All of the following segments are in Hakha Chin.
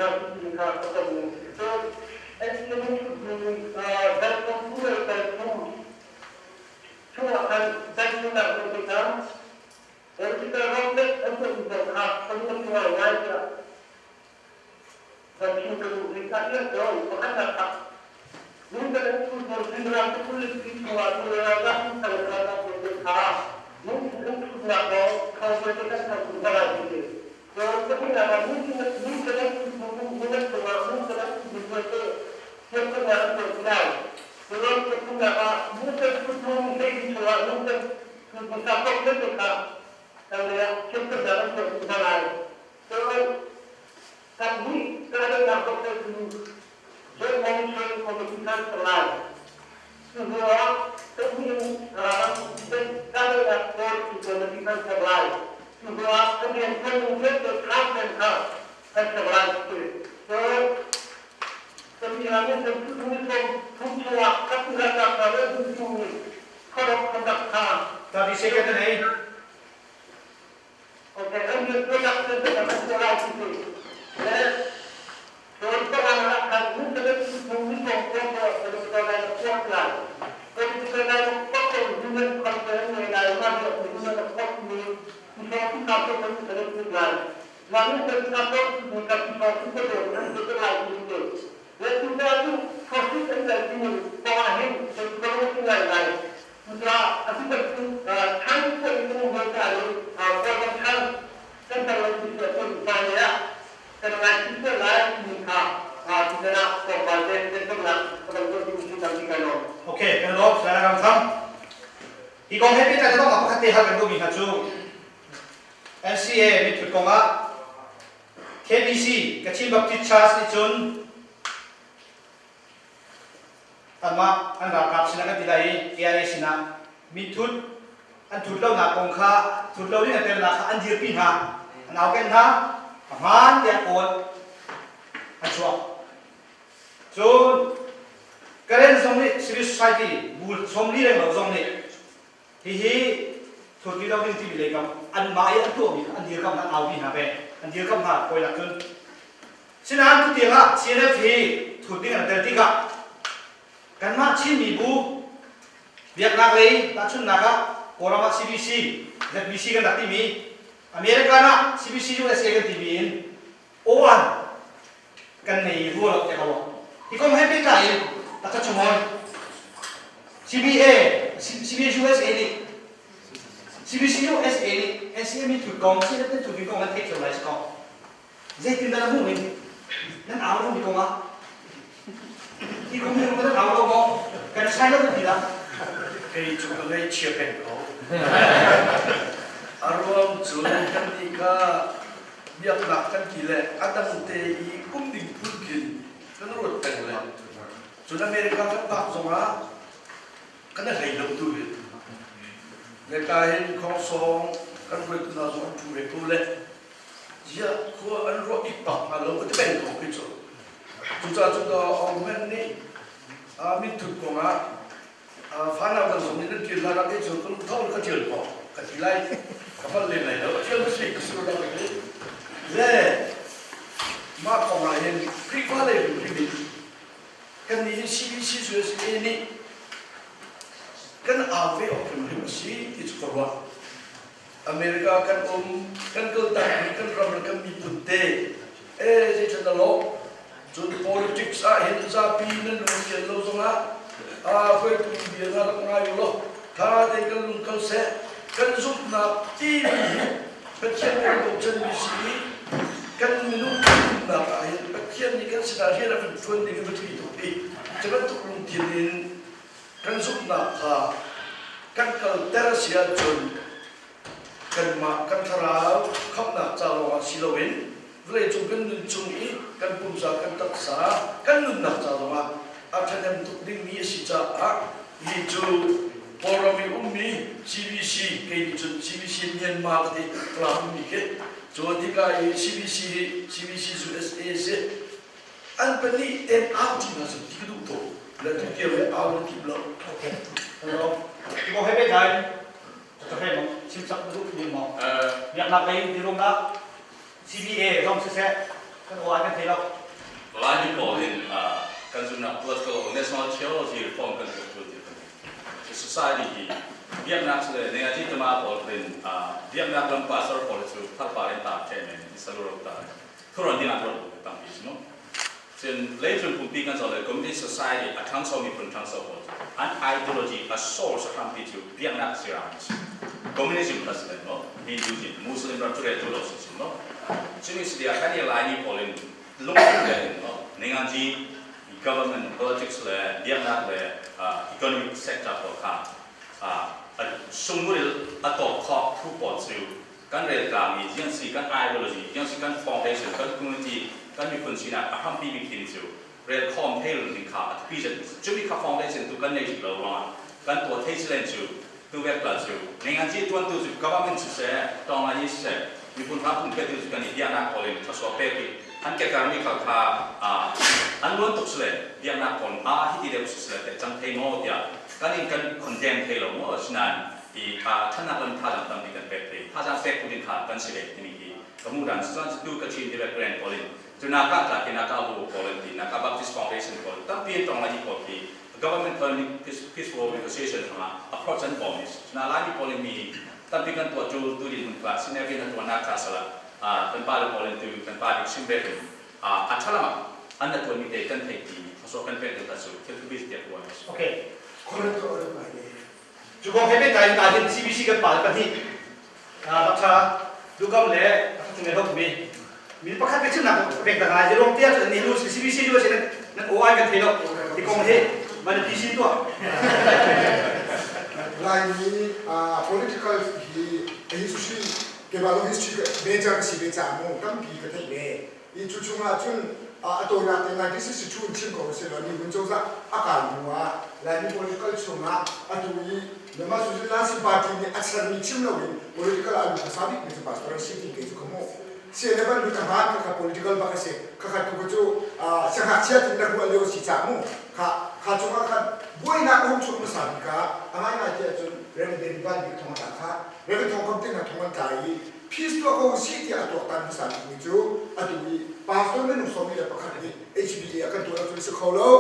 hna ti kha ka ton ning si. Cun chungah khan daihnak na pe hna. Political ram an tuahmi zong kha ka lung a si ngaingai tiah van chim ka duh. Zeicahtiah cun pakhatnak ah Ningcang lungthutnak Joint Monitoring Committee kan ser lai. Cu hnu ah pahnih kahdaihnak board committee kan ser lai. Cu hnu ah kan rianṭuan ning vialte timeline kha kan ser lai ti. Cun kan chung ah kan ralkap hna le duhmi code of conduct kha 30 second na nei. Okay, an rianṭuannak vialte kan tuah lai ti si. Le Kan ngaihchih lai timi kha tutan ah tlawmpal te biaceihnak ka van tuah ding si cang ti kai lawm. Okay, kan lawm. Saya ram tham. Hi kong he pehtlai dong pakhat te hal kan duhmi hna cu NCA mithut kong ah KBC Kachin Baptist Church nih cun anmah an ralkap sinah kan ti lai i KIA sinah mithut an thut lonak kong kha thut lo ding an telnak kha an dirpi hna, an auken hna, a hmaan tiah kawl an chuak. Cun Karen zong nih civil society bu 40 renglo zong nih hihi thut rih lo ding timi lei kam anmah i an tuahmi kha an dirkamh hna, an aupi hna ve, an dirkamh hna kawi cun. Sinain tutiang ah CNF hi thut ding an tel tikah kanmah Chin mibu biaknak lei tahchunhnak ah Kawlram ah CBC, ZBC kan rak timi, American ah CBC USA kan timi in aw-an kan nei rua lo tiah ka ruah. Hi kong he pehtlai in taksa chunghawi CBA, CBA USA nih CBC USA nih NCME thut kong, CNF thut kong nan theih cio lai si ko. Zeitindah na hmuh ning? Nan au lo mi kong ah? Hi kong hi nan au lo maw? Kan sai lo ti dah? Kei cu ka ngaihchia peng ko. A ruang cu kan nih kha biaknak kan ti le a dang te i um ding phun khin kan ruat peng le cun America kan pak zongah kan i hlei lo tu hi. Le ka hin khongsawng kan hruaitu hna zong an ṭhu ve ko le ziah khua an ruah ikpak hnga lo ka ti peng ko khi cu. Cucaah cun Aung nih minthut kongah fanau dang zong nih nan ṭial hlan ah kei cu ka lungtho in ka ṭial ko ka ti lai, ka hngalh lem lai lo, a ṭial hmasa ka si lo dah ka ti. Le mah kong ah hin Khrihfa lei hrimhrim in kannih hi CBC USA nih kan au ve awk hrimhrim a si ti cu ka ruah. America kan um, kan kaltakmi kan ram le kan miphun te e zeiṭhan na lawh. Cun politics ah hin zapi nan lungfian lo zongah a hruaitu bia hna rak ngai u law tha tein kan lung kal seh. Kan zumhnak timi hi Pathian kan bochanmi si i kan minung kan nunnak ah hin Pathian nih kan sinah rian a kan ṭuan ding hi biapi tuk i cu bantuk lungthin in kan zumhnak kha kan kalter a si ahcun kanmah kan thlarau khamhnak ca lawngah si loin vawleicung kan nun chung i kan pumsa kan taksa kan nunnak ca zongah a ṭhahnem tuk dingmi a si caah mi cu Kawlram i ummi CBC, kei nih cun CBC Myanmar ka ti, Falam ummi khi cun hika i CBC hi CBC USA a si. An pahnih ten au ṭi hna seh ti ka duh tuk. Le tu tiang hi au na tim lo. Okay. Hello. Ti ko he pe dai. Ka he mo chim sak duh ni mo. Biaknak lei dirumnak CBA zong siseh. Kan aw an kan thei lo. Laimi pawl hin kan zumhnak political national theology reform kan tuah ṭul ti kan society hi biaknak le nengaji tama pawl rin biaknak lam pastor pawl cu thalpar in ta the men saluro ta thuron ding ah ruat tampi si mu. Cun leicung pumpi kan zoh le communist society a ṭhangcho miphun ṭhangcho pawl cu an ideology a source a hrampi cu biaknak sirang a si. Communism kha si len maw, Hinduism, Muslim ram cu reltu lo si si maw. Cumi si tiah kan i Laimi pawl in lungthin le in maw, ninganzi government politics le biaknak le economic sector pawl kha sungmuril a tawk khawh thu pawl cu kan reltlangmi ziangsi kan ideology, ziangsi kan foundation, kan community, kan miphun sinak a hrampi bik thil cu rel khawm thei ding kha a thupi zet. Cumi kha foundation tu kan nei rih lo ruangah kan tuah thei silen cu tuvek la cu ninganzi tuantu cu government siseh, tawng siseh, miphun hram phung petu cu kan i biaknak pawl in thlasua pek i an kekarmi khal kha an luan tuk sile biaknak pawl a hiti deuh sisile te cang thei maw tiah kan in kan condemn thei lo maw. Asinain hi ṭhatnak lam thazaang tampi kan pek thei, thazaang pek tu ding kha kan si ve timi hi ka hmuh dan. Cuan tu Kachin Direct Grant pawl in cu naka tla ki naka bu pawl in ti naka Baptist Foundation pawl tampi in tong lai pawl khi government peaceful negotiation hrangah approach an bawm is na Laimi pawl in mi tampi kan tuah cu tu din hun kla sinevin a tuahnak cha sala kan pa le pawl in tu kan pa dik sim ve a ṭhalam ah an na tuanmi te kan theih ti thasawh kan pek ding ta cu thil thupi tiah ruah. Okay. Cu kong he pehtlai in kaa hin CBC kan pa le pahnih Dr. Dukam le Dr. Cung Hok mi mi pakhat ke chimnak pek da ngai zirong tia cu ni lu CBC lu si nan OI kan thei lo ti kong hi man PC tuah. Laimi political hi history keimah history major ka si ve caah mu tampi ka theih ve i cu chungah cun a tawinak te 1962 in chim ko seh law Nigun cozah a kai hnu ah Laimi political chungah atu i Myanmar Socialist Party nih a sermi chim loin political ah a lut hmasa bikmi cu Pastor an si ti kei cu ka hmuh. CNF an lut a hmaan, khakha political bak a si. Khakha tu ka cu siangngakchia tin rak ruah lio si cah mu. Kha kha chungah khan buainak a hung chuak hmasa bik ah a ngaingai ti ahcun Reverend David Van Bik thong a tla kha. Reverend Thawng Kam te hna thong an tla i peace tuah ko usih tiah a tuaktan hmasa bikmi cu atu i pastor minung 11 nih HBA a kan tuah lo cu si kho lo.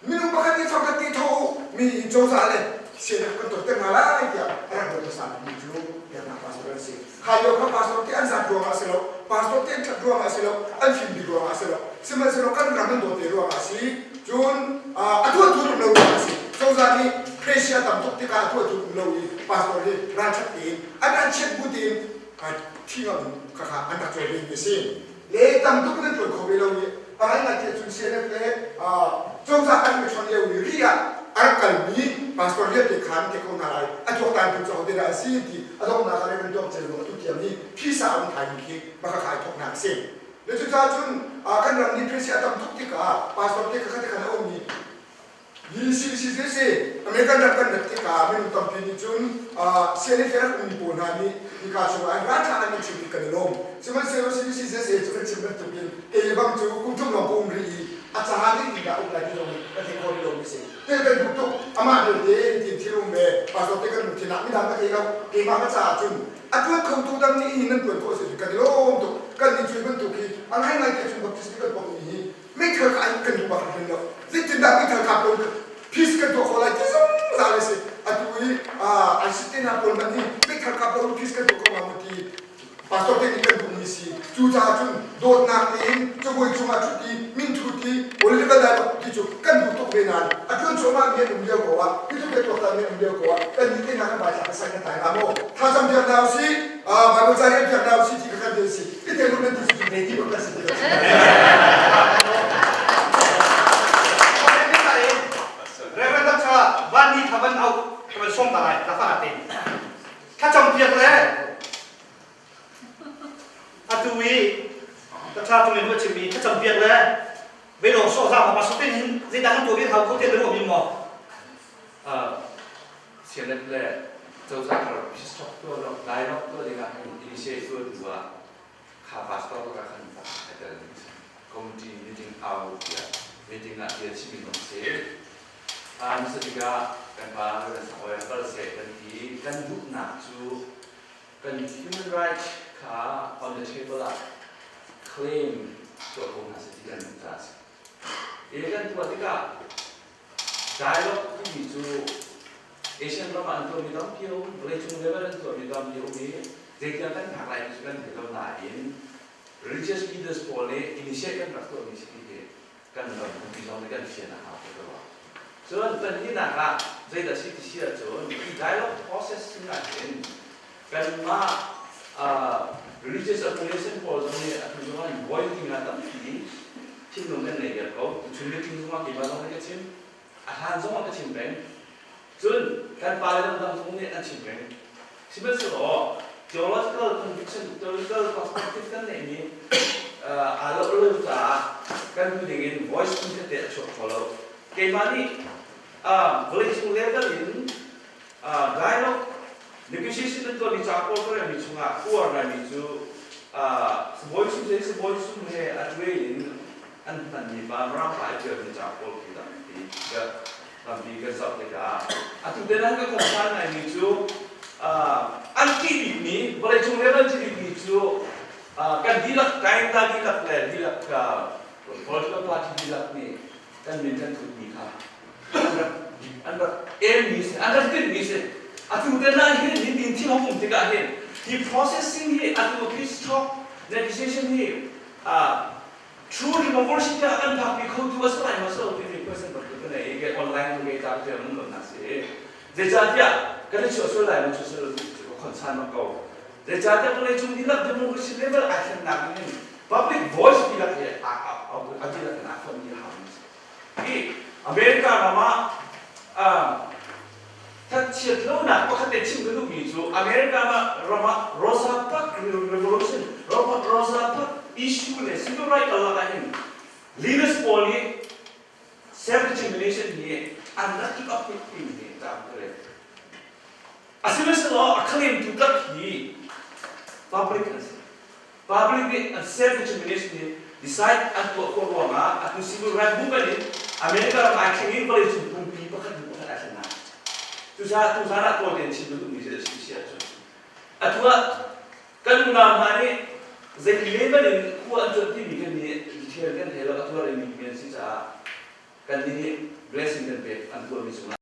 Minung pakhat nih fangkhat ti tho u, mi cozah le sinak kan tuah ter hna lai tiah a rak ruat hmasa bikmi cu biaknak pastor an si. Kha lio kha pastor te an zat ruangah a si lo, pastor te an ṭhat ruangah a si lo, an fim bik ruangah a si lo. Sihmanhsehlaw kan ram an dawt ve ruangah a si. Cun a tuahtu um lo ruangah a si. Cozah nih pressure tam tuk tikah a tuahtu um lo i pastor hi ralṭhat tein an an chiat bu tein thi ngam khakha an rak cawi ve mi a si. Le tam tuk nan ṭuan kho ve lo i a ngaingai ti ahcun CNF le cozah an i chawnh lio i ri ah a rak kalmi pastor vialte kha an te ko hna lai. A tuaktan tu cu ahote dah a si ti a donghnak ah Reverend Tuang Ceu atu tiang hi phisa a um thai mi khi baka kha ai thawknak a si. Le cucaah cun kan ram nih presi a tam tuk tikah pastor te kha kha a ummi hi si si si si American ram kan rat tikah minung tampi nih cun CNF rak ummi pawl hna nih hika chungah an ralṭha an in chim i kan i lawm. Sihmanhsehlaw CBCCSA cu kan chim bantukin kei le bang cu kum thum lawng ka um rih i a caah nih ti dah um lai ti zong hi ka thei khawh rih lomi si. Tel kan duh tuk amah belte tin thil um ve pastor te kan lungthin ah midang ka thei lo keimah ka caah cun a ṭuan khotu dang nih hin nan ṭuan khawh si kan i lawm tuk. Kan nih cu hi bantuk hi a ngaingai te cun Baptist nih kan pommi hi meithal kah in kan duh bak hrim lo. Zeitindah meithal kah pawl peace kan tuah khawh lai ti zungzal a si. Atu i ISIS te hna pawl hmanh hi meithal kah pawl peace kan tuah kho hnga maw ti pastor te nih kan duhmi si. Cucaah cun dawtnak tein cabuai cungah ṭhut i min thut i political dialogue ti cu kan duh tuk ve nain a ṭuan cuahmah mi an um lio ko ah hi tluk le tuaktan mi an um lio ko ah kan nih te hna kan baithla kan sai kan tai hnga maw? Thlacam piak hna usih, Bible ca rel piak hna usih ti kha kan ti si. I tel nan ti cu ve ti bak kan si ti lo. Reverend Dr. Van Ni Thavan au kan som ta lai la fa te. Thlacam piak le atu i Dr. Tung in chimmi thlacam piak le ve lo so za ma so tin hin zeidah kan tuah ve hau ko te ru mi mo. Senate le cozah kar peace talk tuah lo dialogue tuah dingah hin initiate tuah tu ah kha pastor ka khan a tel mi si. Committee meeting au tiah meeting ah bia chimmi zong si. Nasa tikah kan pa kan sak kal seh kan ti kan duhnak cu kan human right kha on the table ah claim. Tuah ko hna seh ti kan duh caah a si. I kan tuah tikah dialogue timi cu Asian ram ah an tuahmi tampi a um, vawleicung level an tuahmi tampi a um i zeitiang kan phak lai ti cu kan thei lo nain religious leaders pawl nih initiate kan rak tuahmi si ti hi kan ram pumpi zong nih kan fian a hau ti ka ruah. Cun pahnihnak ah zeidah si ti si ahcun hi dialogue process chungah hin kanmah religious affiliation pawl zong nih atu zong ah voice ah tampi thinlung kan ngei viar ko. Tuchun meeting zongah keimah zong nih ka chim. A hlan zongah ka chim peng. Cun kan pale dangdang zong nih an chim peng. Sihmanhsehlaw theological conviction, theological perspective kan neihmi aa lo lo caah kan duh dingin voice phun te a chuak kho lo. Keimah nih vawleicung level in dialogue negotiation an tuahmi ca pawl ka relmi chungah uar ngaimi cu sibawi sum he sibawi sum he a tuai in an hmanmi pa Mirang pa i ṭialmi ca pawl khi tampi ka tampi ka zoh tikah atu te nan ka concern ngaimi cu an ṭih bikmi vawleicung level ṭih bikmi cu kan dihlak kainta dihlak le dihlak political party dihlak nih kan min kan thutmi kha an rak an rak emmi si an rak tinhmi si. Atu te na hin hi tin thil hong um tikah hin hi processing hi atu peace talk negotiation hi true democracy tiah kan phakpi kho tu a si lai maw si lo timi question bantuk ka nei i online ke ta te mun lo na si. Zeicahtiah kan i chuah sual lai maw chuah sual lo ti cu concern bak ko. Zeicahtiah vawlei cung dihlak democracy level ai thlennak in public voice dihlak hi a dihlak in aa fonh mi a hau mi si. Hi America ram ah thatchiat lonak pakhat te chim ka duhmi cu America ram ah Rosa Parks Revolution, Rosa Parks issue le civil right karlak ah hin leaders pawl nih self determination hi an rak i up timi hi ca ka rel. Asihmanhsehlaw a claim tu tak hi public an si. Public nih an self determination hi decide an tuah khawh ruangah atu civil right movement in America ram ai thleng i vawleicung pumpi pakhat hnu pakhat ai thlen hna. Cucaah tuzaan ah kawl tein chim ka duhmi cu a si si ahcun atu ah kan unau hna nih zei level in khua an cuanh timi kan nih detail kan thei lo, a tuar mi an si caah kan nih blessing kan pek an tuahmi cungah.